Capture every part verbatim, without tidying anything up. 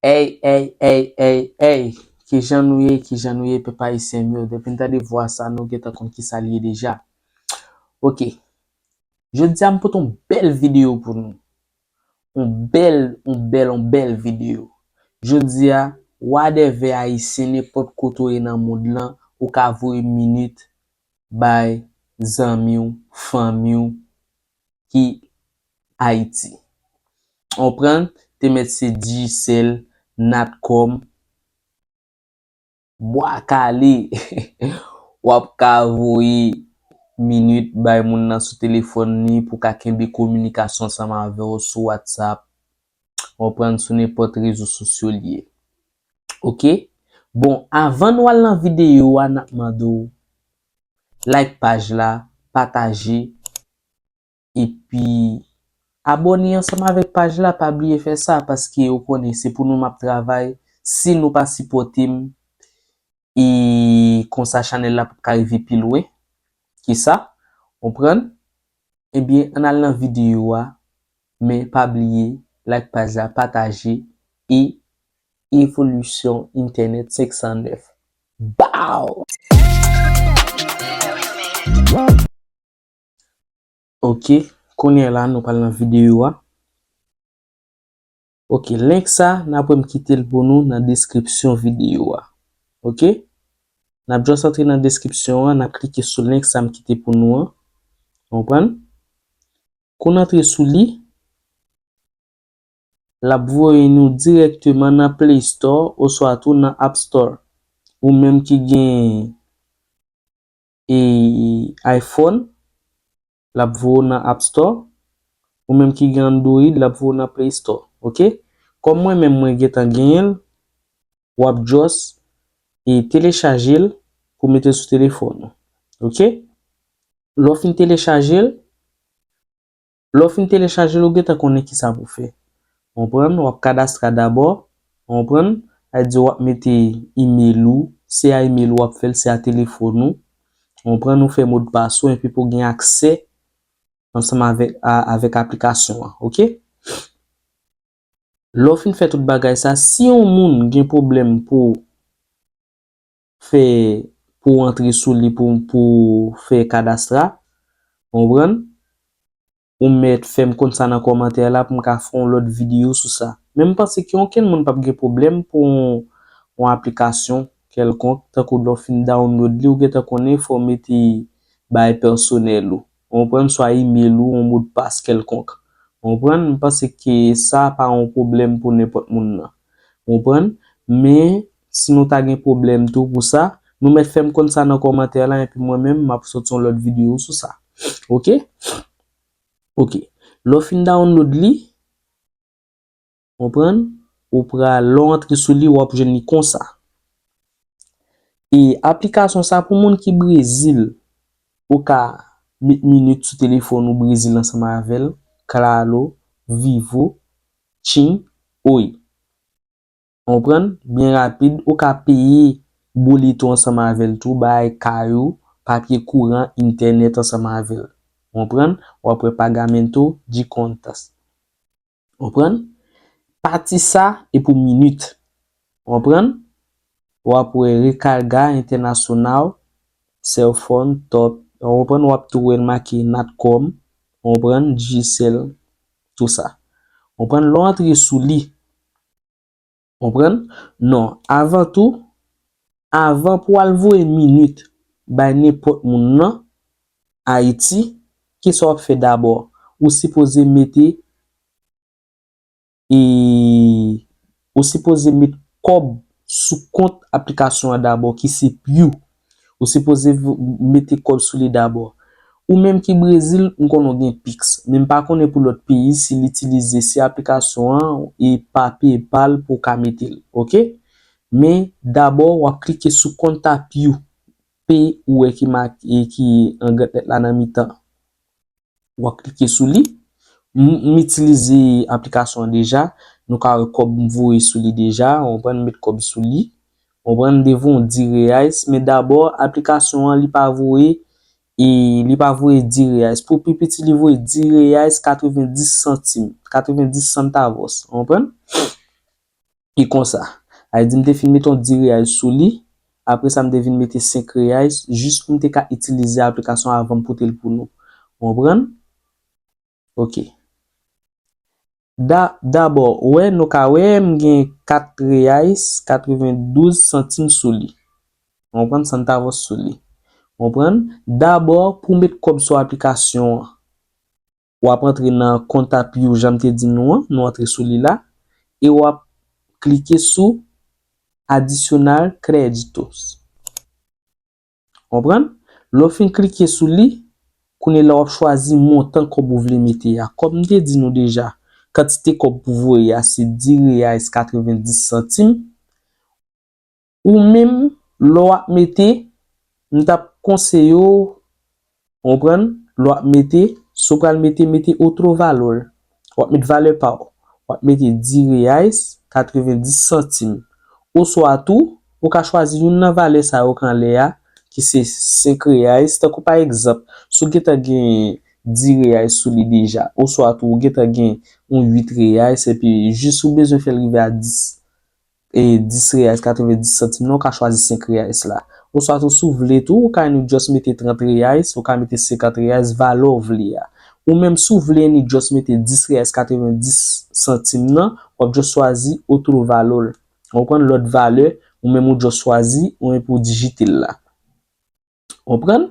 Ey, ey, ey, ey, ey. Kijan nou ye, kijan nou ye, pèp ayisyen m yo? Depi n tande vwa sa, nou gentan konn kisa l ye deja. Ok. Jodi a, m pote yon bèl videyo pou nou. Yon bèl, yon bèl, yon bèl videyo. Jodi a, wadèvè ayisyen, nenpòt kote w ye nan mond lan, ou ka voye minit bay zanmi w, fanmi w ki Ayiti. Konprann? Te mèt se Digicel, Natcom, Bwa Kale. W ap ka voye minit bay moun nan sou telefòn li pou ka kenbe kominikasyon ansanm avè w sou WhatsApp, konprann, sou nenpòt rezo sosyo l ye. Ok? Bon, avan nou al nan videyo a, n ap mande w like paj la, pataje, epi abòne ansanm avèk paj la, pa bliye fè sa, paske ou konnen se pou nou m ap travay. Si nou pa sipòte m, e konsa chanèl la p ap ka rive pi lwen ke sa, konprann? Ebyen, ann al nan videyo a, men pa bliye like paj la, pataje, e Evolisyon Entènèt senk san nèf. Bow! Ok, kounye a la, nou pral nan videyo a. Ok, link sa, n ap wè m kite l pou nou nan deskripsyon videyo a. Ok? N ap just antre nan deskripsyon an, n ap klike sou link sa m kite pou nou an. Konprann? Kou n antre sou li, l ap voye nou dirèkteman nan Play Store oswa tou nan App Store. Ou menm ki gen e iPhone, l ap voye w nan App Store. Ou menm ki gen Android, l ap voye w nan Play Store. Ok? Kòm mwen menm mwen gentan genyen l, w ap just e telechaje l pou mete sou telefòn ou. Ok? Lè w fin telechaje l, Lè w fin telechaje l, ou gentan konnen kisa pou w fè. Konprann? W ap kadastre dabò. Konprann? Sa vle di w ap mete email ou. Se a email ou w ap fè l, se a telefòn ou. Konprann? Ou fè modpas ou, epi pou w gen aksè ansanm avèk, a, avèk aplikasyon an. Ok? Lè w fin fè tout bagay sa, si yon moun gen pwoblèm pou fè, pou w antre sou li pou, pou fè kadastra, konprann? Ou mèt fè m konn sa nan kòmantè la pou m ka fè yon lòt videyo sou sa. Men m panse ke okenn moun p ap gen pwoblèm pou yon, yon aplikasyon kèlkonk, tankou lè w fin download li, ou gentan konnen fò w mete bagay pèsonèl ou. Ou konprann? Swa email ou, yon modpas kèlkonk. Ou konprann? M panse ke sa pa yon pwoblèm pou nenpòt moun nan. Ou konprann? Men, si nou ta gen pwoblèm tou pou sa, nou mèt fè m konn sa nan kòmantè la, epi mwen menm, m ap soti yon lòt videyo sou sa. Ok? Ok. Lè w fin download li, konprann? Ou pral, lè w antre sou li, w ap jwenn li konsa. E aplikasyon sa pou moun ki Brezil, ou ka met minit sou telefòn ou Brezil ansanm avè l, Claro, Vivo, TIM, Oi. Konprann? Byen rapid, ou ka peye boleto ansanm avè l tou, bay kay ou, papye kouran, entènèt ansanm avè l. Konprann? W ap wè pagamento de contas. Konprann? Pati sa e pou minit. Konprann? W ap wè recarga internacional, cellphone, top. Konprann? W ap tou wè l make Natcom, konprann? Digicel, tou sa. Konprann? Lè w antre sou li, konprann? Non, avan tou, avan pou w al voye minit bay nenpòt moun nan Ayiti, kisa w ap fè dabò? Ou sipoze mete, e, ou sipoze met kòb sou kont aplikasyon an dabò, ki se Piu. Ou sipoze v-, mete kòb sou li dabò. Ou menm ki Brezil, m konnen w gen Pix, men m pa konnen pou lòt peyi si l itilize, si aplikasyon an e pa PayPal pou w ka mete l, ok? Men dabò, w ap klike sou konta Piu, P ou wè ki make, ki an gran lèt la nan mitan. W ap klike sou li. M, m itilize aplikasyon an deja. Nou ka wè kòb m voye sou li deja. Ou konprann, m met kòb sou li. Ou konprann, m te voye yon dis reais. Men dabò, aplikasyon an, li pa voye, e li pa voye dis reais. Pou pi piti, li voye dis reais katrevendis santim. Katrevendis centavos. Ou konprann? ki konsa. Sa vle di m te fin mete yon dis reyay sou li, apre sa m te vin mete senk reyay, jis pou m te ka itilize aplikasyon an avan m pote l pou nou. Ou konprann? Ok. Da-, dabò, ou wè, nou ka wè, m gen kat reyay katrevendouz santim sou li. Ou konprann? Santavos sou li. Ou konprann? Dabò, pou w met kòb sou aplikasyon an, w ap antre nan kont api w, jan m te di nou an, nou antre sou li la, e w ap klike sou Adicionar Créditos. Konprann? Lè w fin klike sou li, kounye la w ap chwazi montan kòb ou vle mete a. Kòm m te di nou deja, kantite kòb pou voye a se dis reyay katrevendis santim. Ou menm, lè w ap mete, m t ap konseye w, ou konprann, lè w ap mete, si w pral mete, mete otro valor. W ap met valè pa w. W ap mete dis reyay katrevendis santim. Oswa tou, ou ka chwazi youn nan valè sa yo k anlè a, ki se senk reyay. Tankou pa egzanp, si w gentan gen dis reyay sou li deja, oswa tou ou gentan gen yon uit reyay, epi jis ou bezwen fè l rive a dis, e dis reyay katrevendis santim nan, ou ka chwazi senk reyay la. Oswa tou, si w vle tou, ou ka annik just mete trant reyay, ou ka mete senkant reyay, valè w vle a. Ou menm, si w vle annik just mete dis reyay katrevendis santim nan, w ap just chwazi otro valor. Ou konprann, lòt valè, ou menm ou just chwazi, ou menm pou w dijite l la. Konprann?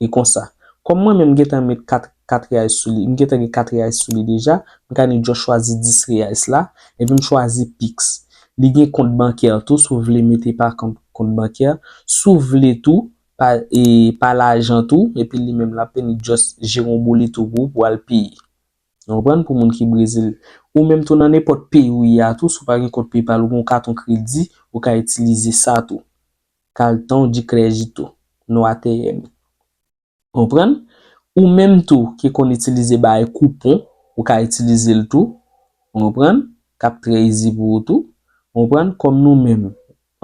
E konsa. Kòm mwen menm m gentan met kat, kat reyay sou li, m gentan gen kat reyay sou li deja, m ka annik just chwazi dis reyay la, epi m chwazi Pix. Li gen kont bankè tou, si w vle mete pa kont, kont bankè. Si w vle tou, pa, e, pa lajan tou, epi li menm l ap annik just jere yon boleto pou ou, pou w al peye. Ou konprann? Pou moun ki Brezil. Ou menm tou nan nenpòt peyi w ye a tou, si w pa gen kont PayPal ou gen yon katon kredi, ou ka itilize sa tou. Cartão de crédito, no A T M. Konprann? Ou menm tou ki konn itilize bagay koupon, ou ka itilize l tou. Ou konprann? K ap trè easy pou ou tou. Ou konprann? Kòm nou menm,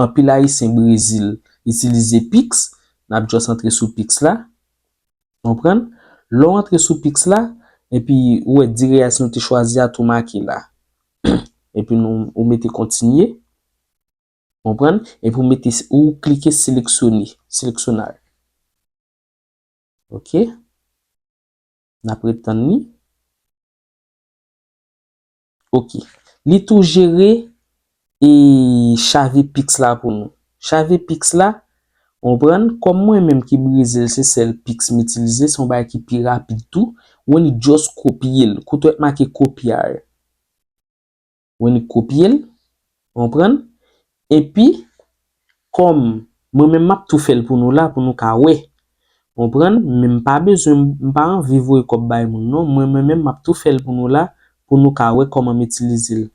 anpil Ayisyen Brezil itilize Pix, n ap just antre sou Pix la. Konprann? Lè w antre sou Pix la, epi ou wè dis reyay nou te chwazi a tou make la. Epi nou, ou mete kontinye. Konprann? Epi ou mete, ou klike seleksyone, seleccionar. Ok. N ap ret tann li. Ok. Li tou jere e chave Pix la pou nou. Chave Pix la, konprann, kòm mwen menm ki Brezil, se sèl Pix m itilize, se yon bagay ki pi rapid tou. Ou annik just kopye l. Kote w wè make copiar. Ou annik kopye l. Konprann? Epi, kòm mwen menm m ap tou fè l pou nou la, pou nou ka wè. Konprann? Men m pa bezwen, m pa anvi voye kòb bay moun, non. Mwen, mwen menm m ap tou fè l pou nou la, pou nou ka wè kòman m itilize l.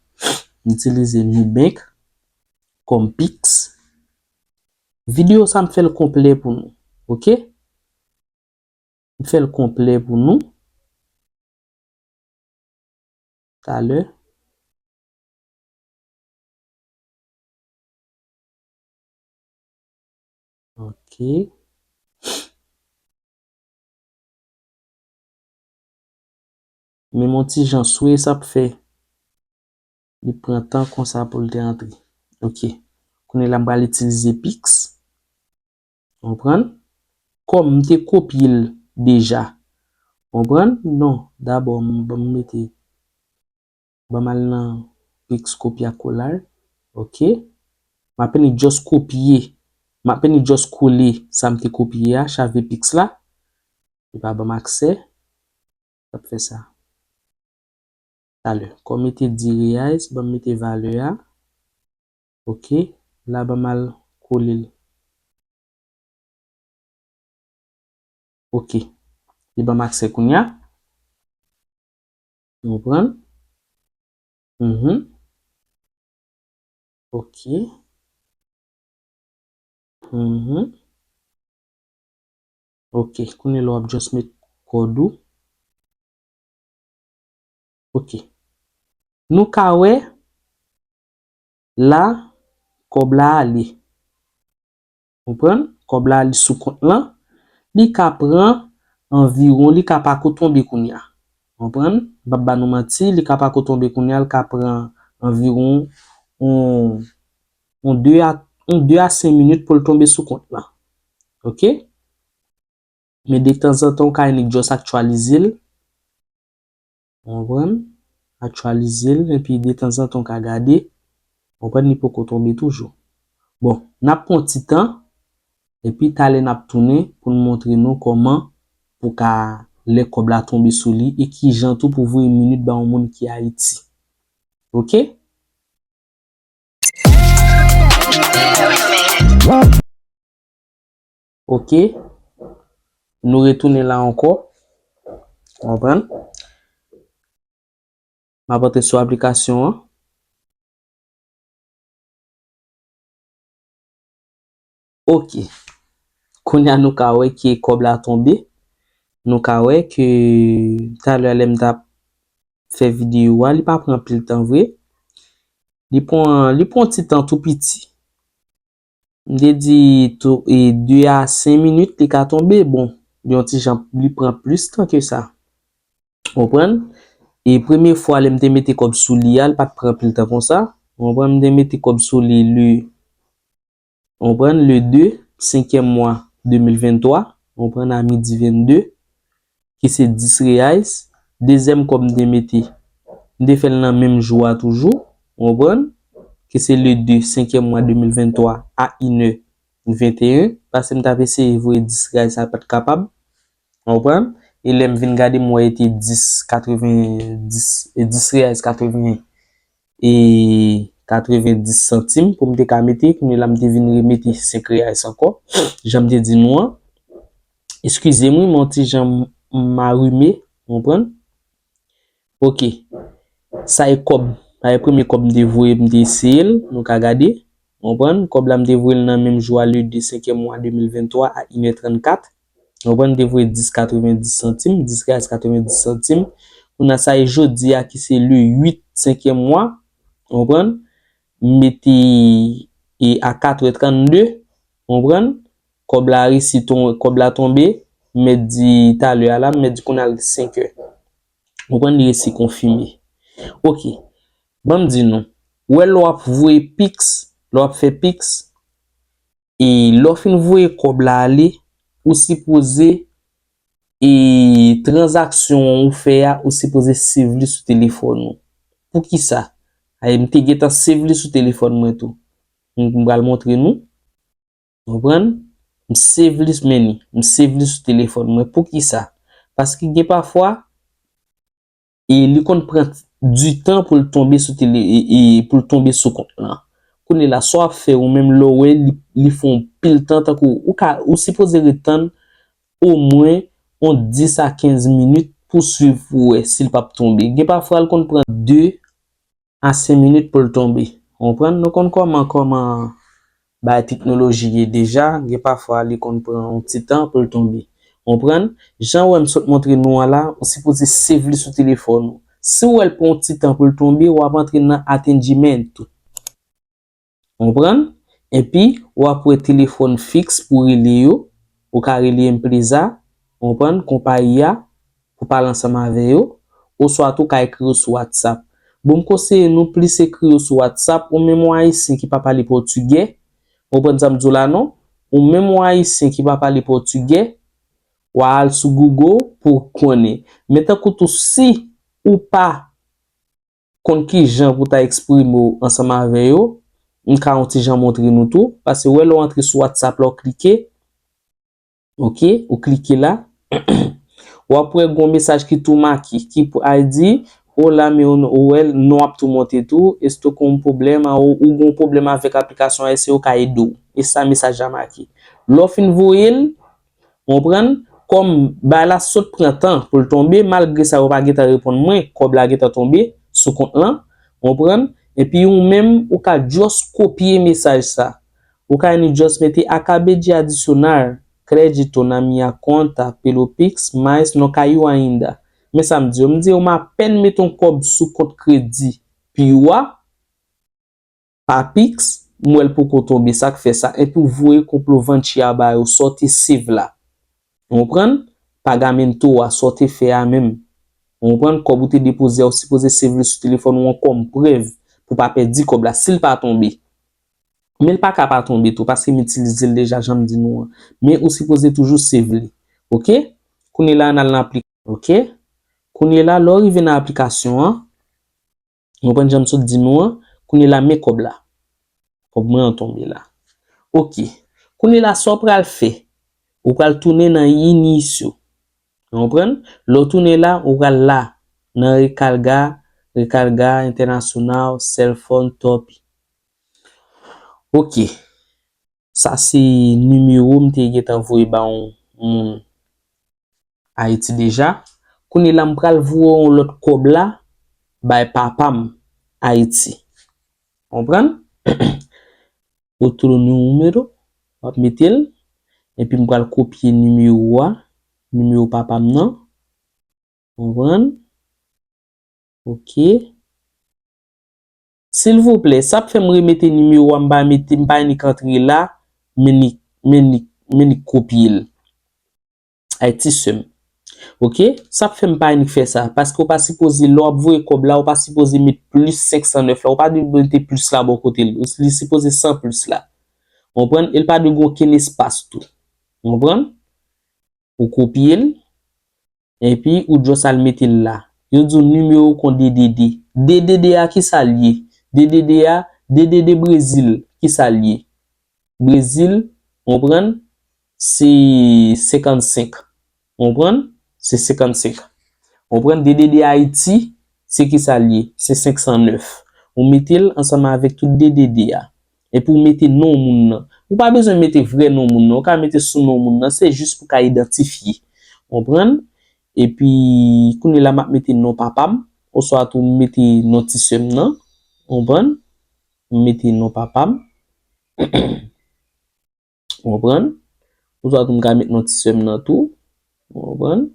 M itilize Nubank kòm Pix. Videyo sa m fè l konplè pou nou. Ok? M fè l konplè pou nou. Talè. Ok. Men m yon ti jan swe sa ap fè. Li pran tan konsa pou l te antre. Ok. Kounye la m pral itilize Pix. Konprann? Kòm m te kopye l deja. Konprann? Non, dabò m, ban m mete, ban m al nan Pix kopya kolar. Ok. M ap vini just kopye. M ap vini just kole sa m te kopye a, chave Pix la. Li pa ban m aksè. Sa ap fè sa. Talè. Kòm mete dis reyais, ban m mete valè a. Ok. La ban m al kole l. Ok. Li ban m aksè kounye a. Konprann? Mhm. Ok. Mhm. Ok, kounye la w ap just met kòd ou. Ok. Nou ka wè la, kòb la ale. Konprann? Kòb la ale sou kont lan. Li ka pran anviwon, li ka pako tonbe kounye a. Konprann? M p ap ba nou manti, li ka pako tonbe kounye a, li ka pran anviwon yon, yon de a, yon de a senk minit pou l tonbe sou kont lan. Oke? Men detanzantan, ou ka annik just aktyalize l. Ou konprann? Aktyalize l, epi detanzantan, ou ka gade. Ou konprann, li poko tonbe toujou. Bon, n ap pran ti tan, epi talè n ap tounen pou n montre nou kòman pou ka, lè kòb la tonbe sou li, e kijan tou pou voye minit ba yon moun ki Ayiti. Oke? Oke. Nou retounen la ankò. Konprann? M ap antre sou aplikasyon an. Oke. Kounye a nou ka wè ke kòb la tonbe. Nou ka wè ke talè lè m t ap fè videyo a, li pa pran anpil tan vre. Li pran, li pran ti tan tou piti. M te di tou, e de a senk minit li ka tonbe. Bon, yon ti jan, li pran plis tan ke sa. Ou konprann? E premye fwa lè m te mete kòb sou li a, li pa t pran anpil tan konsa. Ou konprann? M te mete kòb sou li le, ou konprann, le de, senkyèm mwa de mil venntwa, ou konprann, a midi vennde, ki se dis reais. Dezyèm kòb m te mete, m te fè l nan menm jou a toujou, ou konprann, ki se le de, senkyèm mwa de mil venntwa a inè venteyen, paske m t ap eseye voye dis reais, sa pa t kapab. Ou konprann? E lè m vin gade, m wè e te dis katreven, dis, e dis reais katreven, e katrevendis santim pou m te ka mete. Kounye la, m te vin remete senk reais ankò. Jan m te di nou an. Eskize m, wi, m yon ti jan m arime, ou konprann? Oke. Sa e kòb. Sa e premye kòb m te voye, m te eseye l. Nou ka gade. Ou konprann? Kòb la, m te voye l nan menm jou a, le de senkyèm mwa de mil venntwa a inè trannkat. Ou konprann? M te voye dis katrevendis santim, dis reais katrevendis santim. Kounye a, sa e jodi a ki se le uit senkyèm mwa. Ou konprann? M mete, e, a katrè trannde. Ou konprann? Kòb la resi ton-, kòb la tonbe. M mèt di talè a la, m mèt di kounye a l senkè. Ou konprann, li resi konfime. Oke. Ban m di nou. Ou wè lè w ap voye Pix, lè w ap fè Pix, e lè w fin voye kòb la ale, ou sipoze, e tranzaksyon ou fè a, ou sipoze save li sou telefòn ou. Poukisa? Ay, m te gentan save li sou telefòn mwen tou. M, m pral montre nou. Ou konprann? M save li, men li, m save li sou telefòn mwen. Poukisa? Paske gen pafwa, e li konn pran di tan pou l tonbe sou tele, e, e pou l tonbe sou kont lan. Kounye la, sa w ap fè ou menm, lè w wè li, li fè yon pil tan, tankou ou ka, ou sipoze ret tann omwen yon dis a kenz minit pou swiv pou wè si l p ap tonbe. Gen pafwa, l konn pran de a senk minit pou l tonbe. Ou konprann? Nou konn kòman, kòman bagay teknoloji ye deja, gen pafwa li konn pran yon ti tan pou l tonbe. Ou konprann? Jan w wè m sot montre nou an la, ou sipoze save li sou telefòn ou. Si w wè l pran yon ti tan pou l tonbe, w ap antre nan atendimento. Ou konprann? Epi, w ap wè telefòn fiks pou rele yo. Ou ka rele Empresa, ou konprann, konpayi a, pou pale ansanm avè yo. Oswa tou, w ka ekri yo sou WhatsApp. Bon, m konseye nou plis ekri yo sou WhatsApp. Ou menm yon Ayisyen ki pa pale pòtigè, ou konprann sa m di w la, non? Ou menm yon Ayisyen ki pa pale pòtigè, w a al sou Google pou w konnen. Men tankou tou, si ou pa konn kijan pou w ta eksprime w ansanm avè yo, m ka yon ti jan montre nou tou, paske wè lè w antre sou WhatsApp la, w klike, oke, ou klike la, w ap wè gon mesaj ki tou make, ki pou al di, "Hola, mi, ou wè non ap tou monte tou, estou kon pwoblèm, ou, ou gon pwoblèm avèk aplikasyon a, èske yo ka ede w?" E sa mesaj la make. Lè w fin voye l, ou konprann? Kòm bagay la sot pran tan pou l tonbe, malgre sa yo pa gentan reponn mwen, kòb la gentan tonbe sou kont lan, ou konprann? Epi ou menm, ou ka just kopye mesaj sa. Ou ka vini just mete "Acabei de adicionar crédito na minha conta pelo Pix, mas não caiu ainda." Men sa m di yo, m di yo, "M apèn mete yon kòb sou kont kredi Piwa, pa Pix, m wè l poko tonbe, sa k fè sa?" Epi w voye konpovantiya ba yo, sa w te save la. Ou konprann? Pagamento a, sa w te fè a menm. Ou konprann? Kòb ou te depoze a, ou sipoze save li sou telefòn ou an kòm prèv. pou w pa pèdi kòb la, si l pa tonbe. Men l pa ka pa tonbe tou, paske m itilize l deja, jan m di nou an. Men ou sipoze toujou save li. Oke? Kounye la, n al nan apli-, oke? Kounye la, lè w rive nan aplikasyon an, w konprann jan m sot di nou an, kounye la, men kòb la. Kòb mwen an tonbe la. Oke. Kounye la, sa w pral fè? Ou pral tounen nan inisyo. Ou konprann? Lè w tounen la, ou pral la, nan rekalga, rekalga entènasyonal, cell phone, topi. Oke. Sa se nimewo m te gentan voye ba yon moun Ayiti deja. Kounye la, m pral voye yon lòt kòb la bay papa m Ayiti. Konprann? Otro número, w ap mete l. Epi m pral kopye nimewo a, nimewo papa m nan. Konprann? Oke. Silvouplè, sa ap fè m remete nimewo a, m pa mete, m pa annik antre la, m annik, m annik, m annik kopye l. Ay, ti sè m. Oke? Sa ap fè m pa annik fè sa, paske w pa sipoze, lè w ap voye kòb la, ou pa sipoze met plis senk san nèf la, ou pa dwe mete plis la bò kote l. Li sipoze san plis la. Konprann? E l pa dwe gen okenn espas tou. Konprann? Ou kopye l, epi ou just al mete l la. Yo di w nimewo kon D D D. D D D a, ki sa l ye? D D D a, D D D Brezil, ki sa l ye? Brezil, konprann, se senkannsenk. Konprann? Se senkannsenk. Konprann? D D D Ayiti, se ki sa l ye? Se senk san nèf. Ou mete l ansanm avèk tout D D D a. Epi ou mete non moun nan. Ou pa bezwen mete vrè non moun nan. Ou ka mete sou non moun nan. Se jis pou ka idantifye. Konprann? Epi, kounye la, m ap mete non papa m. Oswa tou, m mete non ti sè m nan. Konprann? M mete non papa m. Konprann? Oswa tou, m ka mete non ti sè m nan tou. Konprann?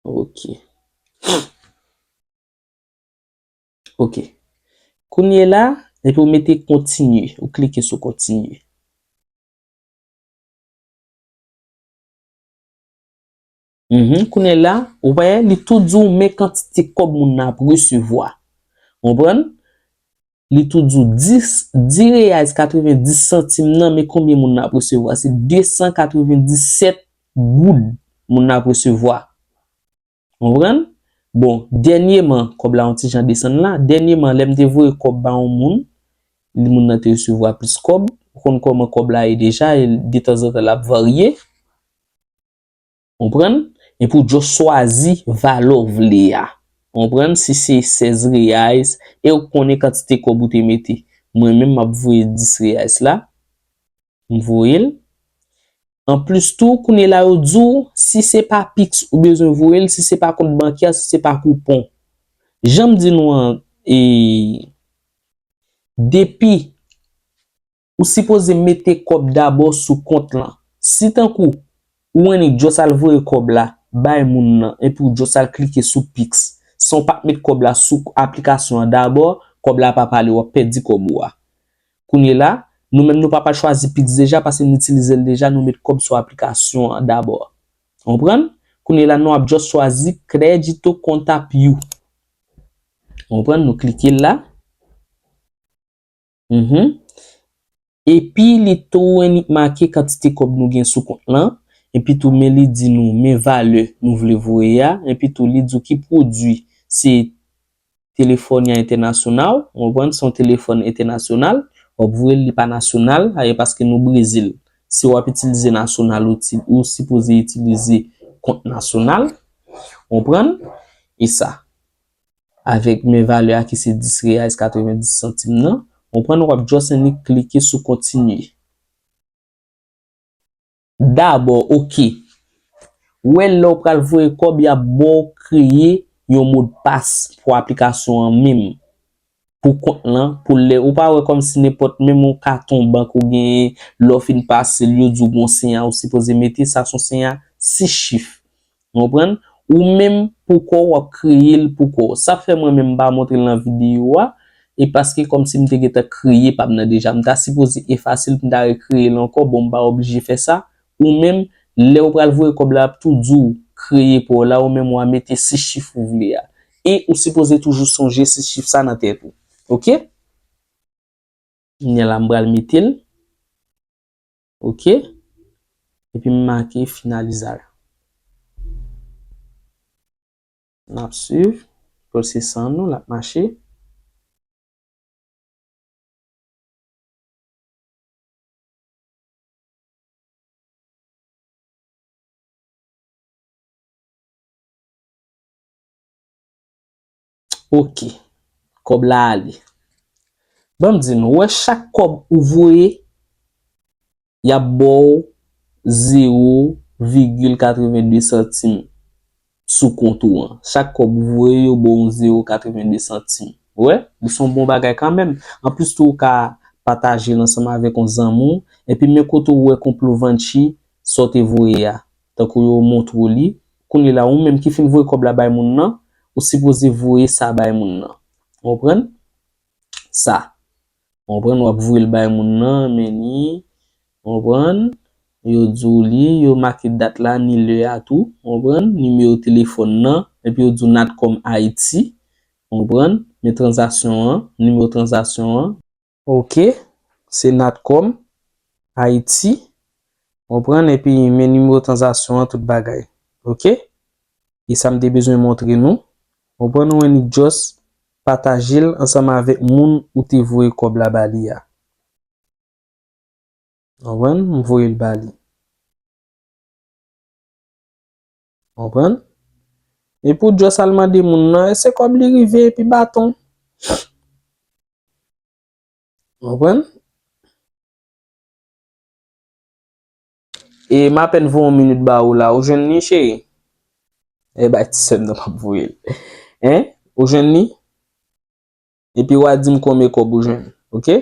Ok. Ok. Kounye la, epi ou mete kontinye. Ou klike sou kontinye. Mhm. Kounye la, ou wè, li tou di w men kantite kòb moun nan ap resevwa. Konprann? Li tou di w dis, dis reais katrevenndis santim nan, men konbyen moun nan ap resevwa? Se de san katrevenndisèt goud moun nan ap resevwa. Konprann? Bon, dènyèman, kòb la yon ti jan desann la. Dènyèman, lè m te voye kòb ba yon moun, li moun nan te resevwa plis kòb. Ou konn kòman kòb la ye deja, e detanzantan l ap varye. Konprann? Epi w just chwazi valè w vle a. Konprann? Si se sèz reais, e w konnen kantite kòb ou te mete. Mwen menm, m ap voye dis reais la. M voye l. Anplis tou, kounye la yo di w, si se pa Pix ou bezwen voye l, si se pa kont bankyè, si se pa koupon. Jan m di nou an, e, depi ou sipoze mete kòb dabò sou kont lan. Si tankou ou annik just al voye kòb la bay moun nan, epi w just al klike sou Pix, san w pa t met kòb la sou aplikasyon an dabò, kòb la pa p ale, w ap pèdi kòb ou a. Kounye la, nou menm nou pa pral chwazi Pix deja, paske n itilize l deja, nou met kòb sou aplikasyon an dabò. Konprann? Kounye la, nou ap just chwazi Crédito Conta Piu. Konprann? Nou klike l la. Mhm. Epi li tou annik make kantite kòb nou gen sou kont lan. Epi tou men li di nou men valè nou vle voye a. Epi tou li di w ki pwodui. Se telefòn entènasyonal, ou konprann, se yon telefòn entènasyonal. W ap voye l, li pa nasyonal, a, e paske nou Brezil. Si w ap itilize nasyonal, ou ti-, ou sipoze itilize kont nasyonal. Ou konprann? E sa. Avèk men valè a ki se dis reais katrevenndis santim nan, ou konprann, w ap just annik klike sou kontinye. Dabò, ok. Ou wè lè w pral voye kòb, y ap ba w kreye yon modpas pou aplikasyon an menm. Pou kont lan, pou lè, ou pa wè kòmsi nenpòt menm yon katon bank ou genyen, lè w fin pase l, yo di w gon siy a ou sipoze mete, sa se yon siy a sis chif. Ou konprann? Ou menm pou kò w, w ap kreye l pou kò w. Sa fè mwen menm m pa montre l nan videyo a, e paske kòmsi m te gentan kreye pa m nan deja. M ta sipoze efase l pou m ta rekreye l ankò, bon, m pa oblije fè sa. Ou menm, lè w pral voye kòb la, l ap tou di w, kreye pou w la, ou menm w a mete sis chif ou vle a. E ou sipoze toujou sonje sis chif sa nan tèt ou. Oke? Kounye a la, m pral mete l. Oke. Epi m make finalize la. N ap swiv pwosesis an nou, l ap mache. Oke. Kòb la ale. Ban m di nou, wè chak kòb ou voye, y ap ba w zewo vigil katrevenndi santim sou kont ou an. Chak kòb ou voye, yo ba w zewo katrevenndi santim. Ou wè, li se yon bon bagay kanmenm. Anplis tou, ou ka pataje l ansanm avèk yon zanmi w. Epi men kote ou wè Complovanci, sa w te voye a. Tankou yo montre w li. Kounye la, ou menm ki fin voye kòb la bay moun nan, ou sipoze voye sa bay moun nan. Ou konprann? Sa. Ou konprann? W ap voye l bay moun nan, men ni, ou konprann? Yo di w li, yo make dat la, ni lè a tou, ou konprann? Nimewo telefòn nan, epi yo di w Natcom Haiti, ou konprann? Men tranzaksyon an, nimewo tranzaksyon an. Oke, se Natcom Haiti, ou konprann? Epi men nimewo tranzaksyon an, tout bagay. Oke? E sa m te bezwen montre nou. Ou konprann? Ou wè, ni just pataje l ansanm avèk moun ou te voye kòb la ba li a. Ou konprann? M voye l ba li. Ou konprann? Epi w just al mande moun nan, èske kòb li rive epi baton? Ou konprann? E m apèn voye yon minit ba ou la. Ou jwenn li, cheri? E bay ti sè m nan m ap voye l. Hein? Ou jwenn li? Epi w a di m konbyen kòb ou jwenn. Oke?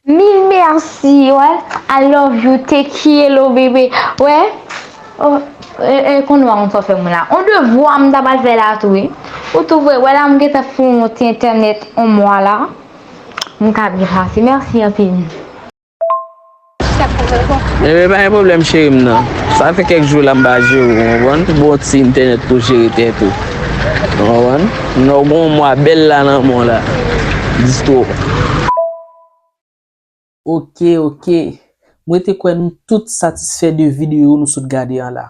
Mil mèsi, wè. I love you, take care, love, baby. Wè. Oh, e, e, konn wè moun sa fè moun la. On devwa m ta pral fè la tou, wi. Ou tou vre, wè la m gentan fè yon ti entènèt on mwa la. M ka byen pase. Mèsi anpil. Ebyen, pa gen pwoblèm, cheri m nan. Sa fè kèk jou la m pa jere w, ou konprann? Bon ti entènèt pou jere tèt ou. Ou konprann? Nou gen yon mwa bèl la nan men w la. Distro. Oke, oke. Mwen te kwè nou tout satisfè de videyo nou sot gade an la.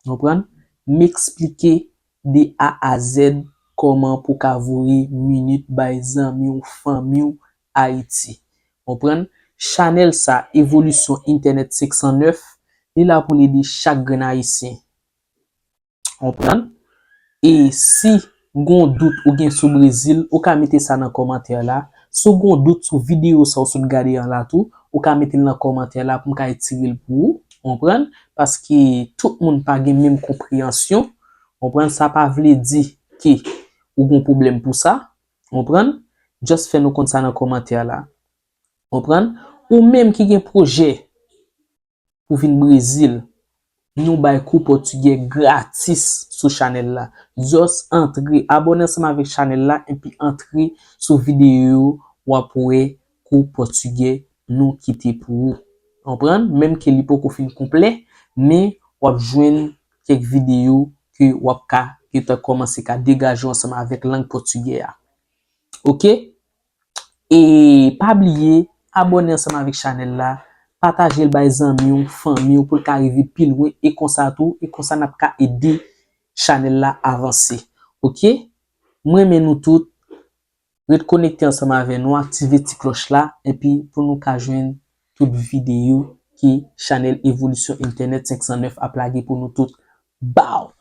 Konprann? M eksplike de A a Z kòman pou ka voye minit bay zanmi w, fanmi w Ayiti. Konprann? Chanèl sa, Evolisyon Entènèt senk san nèf, li la pou l ede chak grenn Ayisyen. Konprann? E si gon dout ou gen sou Brezil, ou ka mete sa nan kòmantè la. Si w gon dout sou videyo sa w sot gade an la tou, ou ka mete l nan kòmantè la pou m ka etire l pou ou. Konprann? Paske tout moun pa gen menm konpreyansyon. Konprann? Sa pa vle di ke ou gon pwoblèm pou sa. Konprann? Just fè nou konn sa nan kòmantè la. Konprann? Ou menm ki gen pwojè pou vin Brezil, nou bay kou pòtigè gratis sou chanèl la. Just antre, abòne ansanm avèk chanèl la, epi antre sou videyo yo, w ap wè kou pòtigè nou kite pou ou. Konprann? Menm ke li poko fin konplè, men w ap jwenn kèk videyo ke w ap ka gentan kòmanse ka degaje w ansanm avèk lang pòtigè a. Oke? E pa bliye, abòne ansanm avèk chanèl la, pataje l bay zanmi w, fanmi w pou l ka rive pi lwen, e konsa tou, e konsa n ap ka ede chanèl la avanse. Oke? Mwen renmen nou tout. Ret konekte ansanm avè nou, aktive ti klòch la, epi pou nou ka jwenn tout videyo ke chanèl Evolisyon Entènèt senk san nèf ap lage pou nou tout. Bow!